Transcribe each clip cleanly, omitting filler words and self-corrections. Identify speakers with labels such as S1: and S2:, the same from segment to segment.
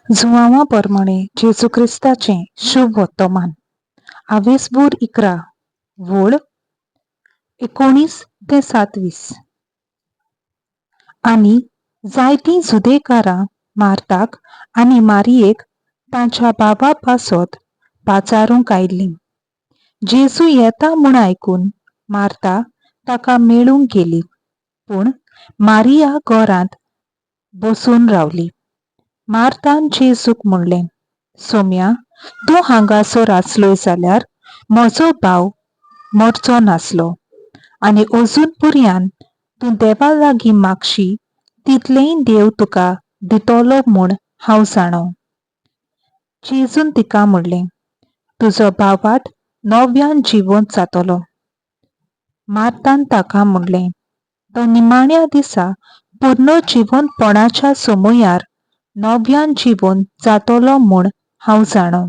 S1: जुआंवा परमाणें जेजू क्रिस्ताचें शुभ वर्तमान. आवेसबूर 11 वोळ 19 ते 27. आनी जायतीं जुदेकारां मार्ताक आनी मारियेक तांच्या भावा पासत पाचारूंक आयलीं. जेजू येता म्हूण आयकून मार्ता ताका मेळूंक गेली, पूण मारिया घरांत बसून रावली. मार्तान जेजूक म्हणलें, सोम्या, तूं हांगासर आसलोय जाल्यार म्हजो भाव मरचो नासलो. आनी अजून पर्यान तूं देवा लागीं मागशी तितलेंय देव तुका दितलो म्हूण हांव जाणो. जेजून तिका म्हणलें, तुजो भावाट नव्यान जिवंत जातलो. मार्तान ताका म्हणलें, तो निमाण्या दिसा पुर्नजिवंतपणाच्या समयार नव्यान जिवंत जातलो म्हूण हांव जाणो.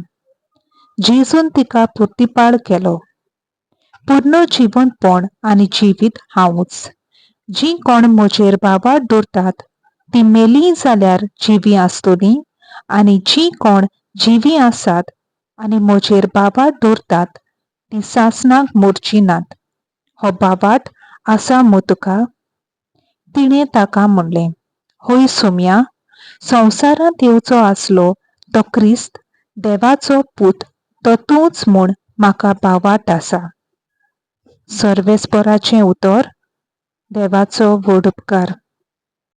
S1: जेजून तिका प्रतिपाळ केलो, पुर्नजिवंतपण आनी जिवीत हांवूच. जीं कोण म्हजेर भावार्थ दवरतात तीं मेलीं जाल्यार जिवीं आसतलीं, आनी जीं कोण जिवीं आसात आनी म्हजेर भावार्थ दवरतात तीं सासणाक मरचीं नात. हो भावार्थ आसा मू तुका? तिणें ताका म्हणलें, हय सोम्या, संवसारांत येवचो आसलो तो क्रिस्त, देवाचो पूत तो तूंच म्हूण म्हाका भावार्थ आसा. सर्वेस्पराचें उतर. देवाचो व्हड उपकार.